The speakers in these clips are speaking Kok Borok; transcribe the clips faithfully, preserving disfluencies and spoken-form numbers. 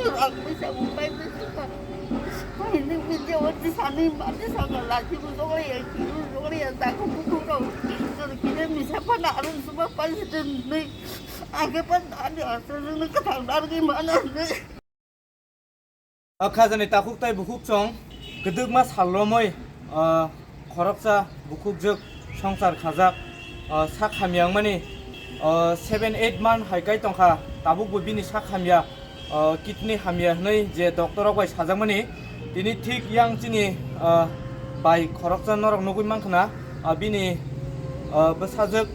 Rang bisa bukai bisa. Ini video di sana mati sana lagi bukan ya kiru bukan ya tak bukan. Kalau kita bisa pada arun semua pasti nih. Agak pan ada asal ini ketang dari mana nih. O khajani takhuk tei bukhuk chwng kwdwkma sal romwi, o, khoroksa bukhukjwk swngchar khajak, o, sak hamya wngmani, o, seven eight man hai kai tongkha, tabukbo bini sak hamya, o, kidney hamya hwnwi je doctor rok bai sajakmani. Tini thik yang chini, o, bai khoroksa norok nugwi mankha na, o, bini, o, bwsajwk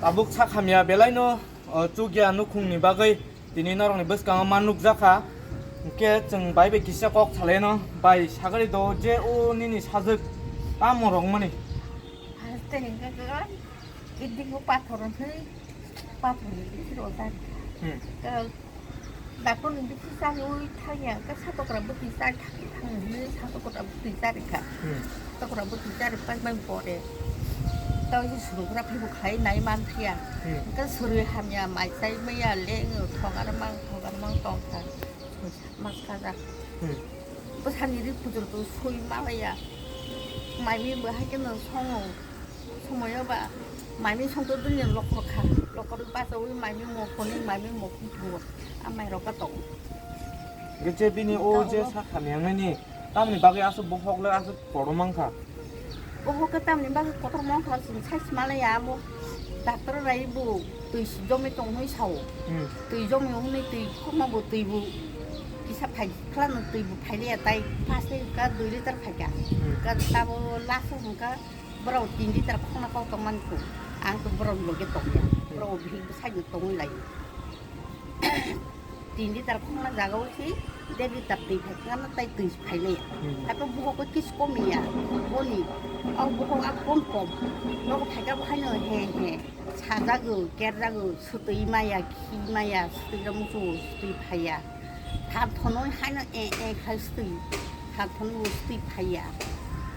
tabuk sak hamya belaino, o, chukya nukhungni bagwi. Tini norokni bwskango ma nukjakha, hwnkhe chwng bai bai kisa kok salaino, bai sagari do je o nini sajwk tamo rwngmani. Haste hwnkhe kidney-o pathor hwnwi, pathorni bithi rwjak. Hmm. Khe doctorni bithi chariwi thangya, khe satokra bwtwi chari thang hwnwi satokra bwtwi charikha. Hmm. Satokra bwtwi charipai bai pore. Tei se surugra phibo khlai nai man phiya. Hmm. Hwnkhe surui hamya mai chai maya leng thogar mang thogar mang tongkha. Mas kajak. Hmm. Bwsani ri pujor to sui malaya. Mai mi bo hai khe no songo. Somoyo ba mai mi songto duni lokor kha. Lokor bachawi mai mi mo phone mai mi mo phone. A mai rok ka tong. Hwnkhe je bini o je sak hamya wngnani. Tamni bagwi aswk bohok le aswk kotor mankha. Bohok khe tamni bagwi kotor mankha, chwng sai se malaya abo doctor rai bo twi si jomwi tong hwnwi sao. Hmm. Twi jomwi hwnwi twi khorma bo twi bo kisa phai khlano twi bo phailiya tai first ka dui liter phaikha. Hmm. Ka tabo last hwnkha borok tin liter khorna kok tongmani kho. Ang to borok loge tongya. Hmm. Borok bihik bwsai no tongwi lai. Tin liter khorna jaga o se der liter twi phai kha na tai twi phai le. Hmm. Hai po buhok ko kis kom ya. Boni. Au buhok a kom kom. Nogo phai kha bo hai no he he. Sajago, kerjago, sutwi maya, khi maya, sutwi rok muchungo, sutwi phaiya. Tha thonoi hai no e e khai sutwi. Kha phunuk bo sutwi phaiya.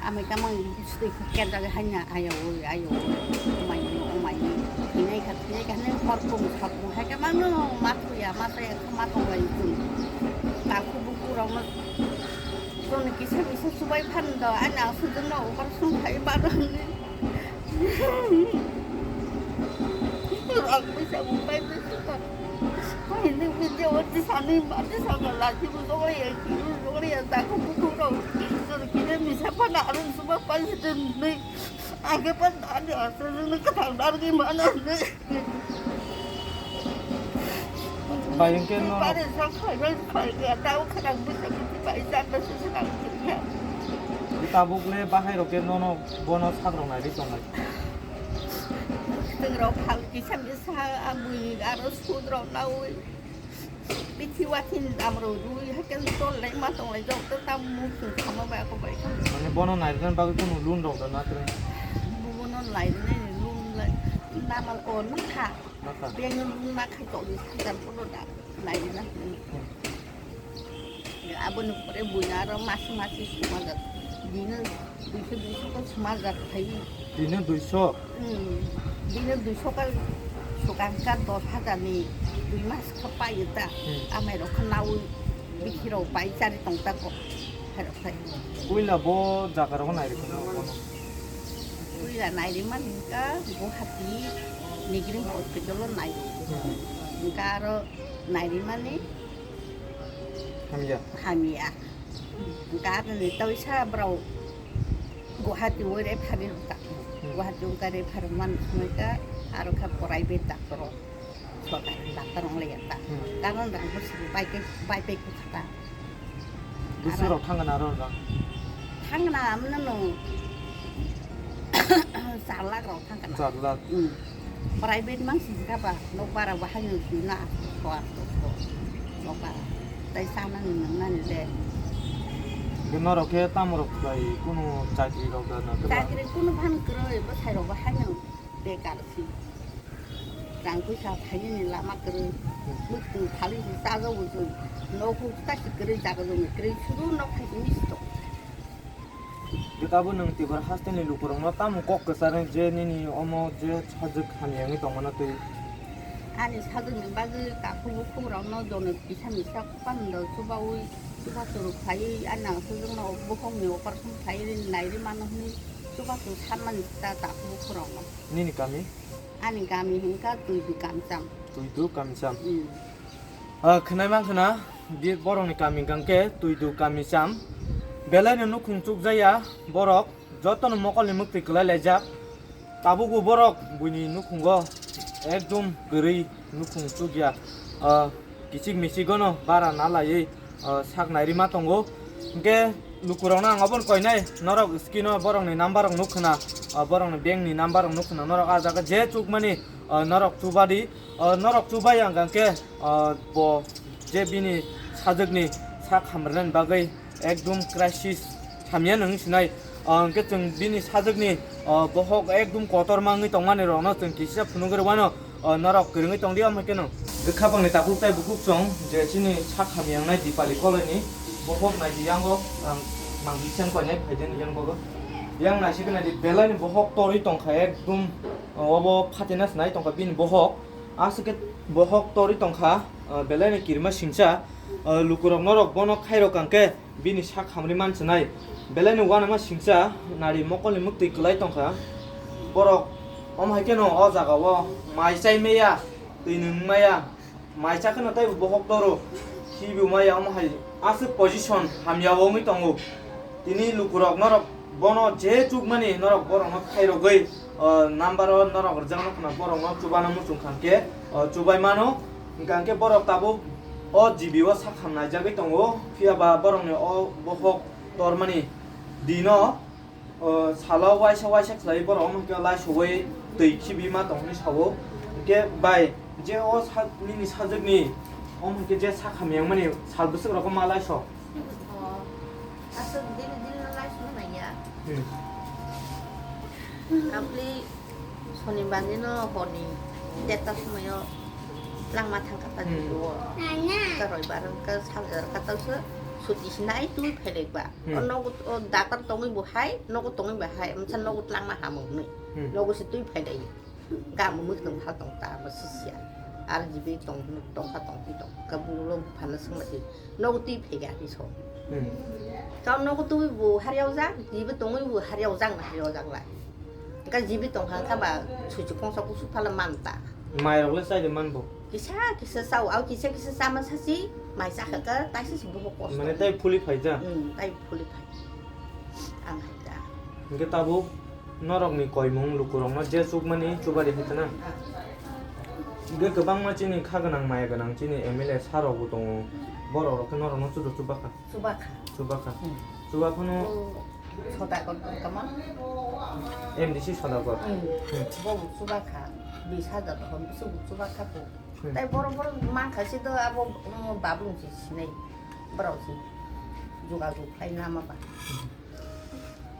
Amai kamang sutwi kha kerjak hai na, ayo oi, ayo oi, omai ni, omai ni. Thwinai kha, thwinai kha, nang hor phung, hor phung hai kamang no ma thuya, ma thaya, ma thong lai chwng. Takhu buku rok no chwng kisa kisa chubai phan do, ani aswk jwng no operation khai ba do ni. Rang bisa bukai bisa. Ini video di sana mati sana lagi bukan ya kiru bukan ya tak bukan. Kalau kita bisa pada arun semua pasti nih. Agak pan ada asal ini ketang dari mana nih. Bai hwnkhe nono. Bai sak khai bai khai ya tau khadang bisa bisa bai sak bisa sak bisa. Tabuk le bahai rok khe nono bono sak rok nai ri tongnai. Swng rok phal kisa misa abui aro sud rok naui. Bithi wathin dam rok rui haikhe tol lai ma tong lai jok to tam muk swng khama bai ako bai kha. Mane bono nai ri bagwi kunu loan rok da na tre. Bono nai ri nai loan lai namal o na kha. Naka. Beng na khai tong ni hajar phono da nai na. Aboni pore buina aro masi masi suma jak. Dino duiso duiso ko suma jak khai. Dino duiso? Hmm. Dino duiso ka sukang ka dos hajar ni dui mas kha pai ta. Hmm. Amai rok kha naui bithi rok pai chari tong ta ko. Hai rok khai. Puila bo jaga rok nai ri kono kono. Puila nai ri man ka Guwahati Nigrin hospital o nai ri. Hmm. Ka aro nai ri mani Hamya. Hamya. Ka aro ni tawisa bro Guwahati o refer ri ka. Hmm. Guwahati o ka refer man ka aro kha private doctor o. Sorkar doctor wng lai ya ta. Hmm. Karon rang bo sini bai bai bai bai kha ta. Bwswk rok thang gana aro rang? Thang gana amno no char lakh rok thang gana. Char lakh. Hmm. Private mang sini kha ba nok bara bahai no sini na asto asto nok bara. Tai sana ni nang nani de. Norok khe tamo rok khlai kunu chakri rok da na khe ba? Chakri kunu phan kwrwi bwsai rok bahai no bekar si. Rang puisa phainani lama kwrwi, muitu thali si chajago chwng, nok huk ta si kwrwi, jaga jumi kwrwi, sudu nok hai si misto. Bwtabo nwng Tripura hasteni lukurokno tamo kok kwcharnai je nini omo je sajwk hamya wngwi tongmano twi? Ani sajwkni bagwi takhuk bukhuk rokno jono kisa misa pando chubaui chubachu rwkhlaiwi ani ang sajwkno bukhukni operation khlaiwi nairwi mano hwnwi chubachu sanmani ta takhuk bukhuk rokno. Nini kami? Ani kami hwnkha Tuidu Kamcham. Tuidu Kamcham. Hmm. Ah, khwnai mankha na, di borokni kami hwnkha khe Tuidu Kamcham. Belaino nukhung chukjaya borok, jotono mokolni mwktwi kwlai laijak. Tabukbo borok buini nukhungo ekdom kwrwi nukhung chukya. Ah, kichik michigono bara nalaiwi, ah, sak nairima tongo. Hwnkhe lukurokno ang obono koinai, norok screen-o borokni number rok nukkhwna, ah, borokni bank ni number rok nukkhwna, norok ah jaga je chukmani, ah, norok chubadi, ah, norok chubai ang khe, ah, bo je bini sajwkni sak hamrwnani bagwi ekdom crisis hamya nung sinai. Ah, hwnkhe chwng bini sajwkni, ah, bohok ekdom kotorma wngwi tongmani rokno chwng kisa phunugwi rwano. O, norok kwrwngwi tongdi, omo khe no. Bwkha bangni takhuk tei bukhuk chwng je chini sak hamya wngnai Dipali koloini bohok naidi yango ang mang bisan koinai phaidi yang bogo. Yang naisik naidi belaini bohok torwi tongkha ekdum, o, obo phatina se nai tongkha bini bohok. Aswk khe bohok torwi tongkha, o, belaini kirima singcha, o, lukurok norok bono khairok ang khe. Bini sak hamri mansinai. Belaino uanama singcha nari mokolni mwktwi kwlai tongkha. Borok omo hai kheno o jagao mai chai maya, twi nung maya, mai cha kheno teibo bohok toro khibi maya, omo hai aswk position hamya wngwi tongo. Tini lukurok norok bono je chukmani norok borokno khairogwi, o number o norok rwjakno khna borokno chubana muchung kha khe, o chubai mano. Hwnkha khe borok tabuk o G B o sak ham naijagwi tongo, phiya ba borokni o bohok tormani dino, o salo waisa waisa khlai borok omo khe lai sogwi twi khibi ma tong hinwi sao. Hwnkhe bai je o sak nini sajwkni omo khe je sak hamya wngmani sal bwswk rok ma lai sok. O, aswk dili dili no lai song nai ya. Hmm. Abli Sonibar ni no hor ni deta somoi o langma thang kha ta Hmm. Jibio. Ka roibar wng kha saljar kha ta se suti sinai twi phailai ba. Hmm. O nogo o daktar tongwi bo hai, nogo tongwi bo hai, msa nogo langma hamung ni. Hmm. Nogo se twi phailai. Gam mui tong ha tong ta bo sisia. Ar jibi tong tong ha tong ti tong. Ka bulo phana sung lagi. Nogo twi phega ni so. Hmm. Ka nogo twi bo har yau jak, jibi tongwi bo har yau jak na har yau jak lai. Ka jibi tong ha ka ba suchi kong sa kusu phala man ta. Mai rok le sai de man bo. Kisa kisa sao, au kisa kisa sama sasi, mai sa kha ka, tai sisi bo kosto. Mane tai phuli phai ja? Hmm, tai phuli phai. Ang hai ta. Hingke tabuk norokni koimung lukurokno je chukmani chubari hai tana. Ah. Hingke kwbangma chini kha gwnang maya gwnang chini M L A sir rokbo tongo. Borok rok khe norokno chudo chubakha. Chubakha. Chubakha. Hmm. Chubakhano. O Sodagar tongkha ma. M D C Sodagar. Hmm. Hmm. Bo chubakha. Bis hajar hon bisu chubakha bo. Hmm. Tai borok borok mankha si do abo, um, bablung si sinai. Borok si jogajog khlai nama ba.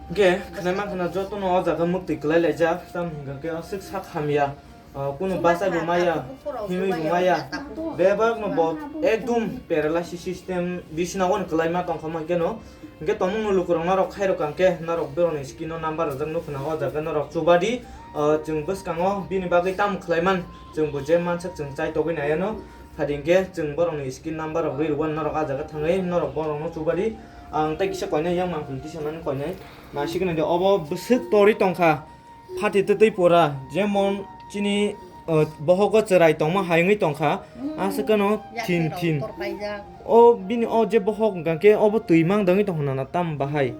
Hingke khwnai mankha na jotono o jaga mwktwi kwlai laijak, tamo hingka khe aswk sak hamya, ah, kunu bachai bo maya, himwi bo maya, bebak no bo ekdum paralysis system bisina wano kwlai ma tongkha ma keno, hingke tongmung no lukurok norok khairok ang khe norok borok ni screen o number rijak nukho na o jaga norok chubadi, ah, chwng bwskango bini bagwi tamo khlai man, chwng bo je mansak chwng chai togwi nai ano. Phadi hingke chwng borokni screen number rok rwi rwkha norok ah jaga thangwi norok borokno chubadi. Ang tei kisa koinai yang mangpili tisanani koinai. Naisik nai de obo bwswk torwi tongkha. Phati twtwi pura jemon chini, uh, bohogo chwrai tongma hai wngwi tongkha. Aswk no thin thin. O bini o je bohok hwnkha khe obo twi mang dangwi tongkha na tam bahai.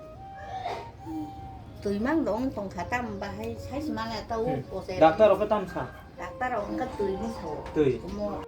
Twi mang dong tongkha tam bahai size manya ta o. Hmm. Doctor rok khe tam sa? Doctor rok wngkha twi ni sao. Twi. Omo.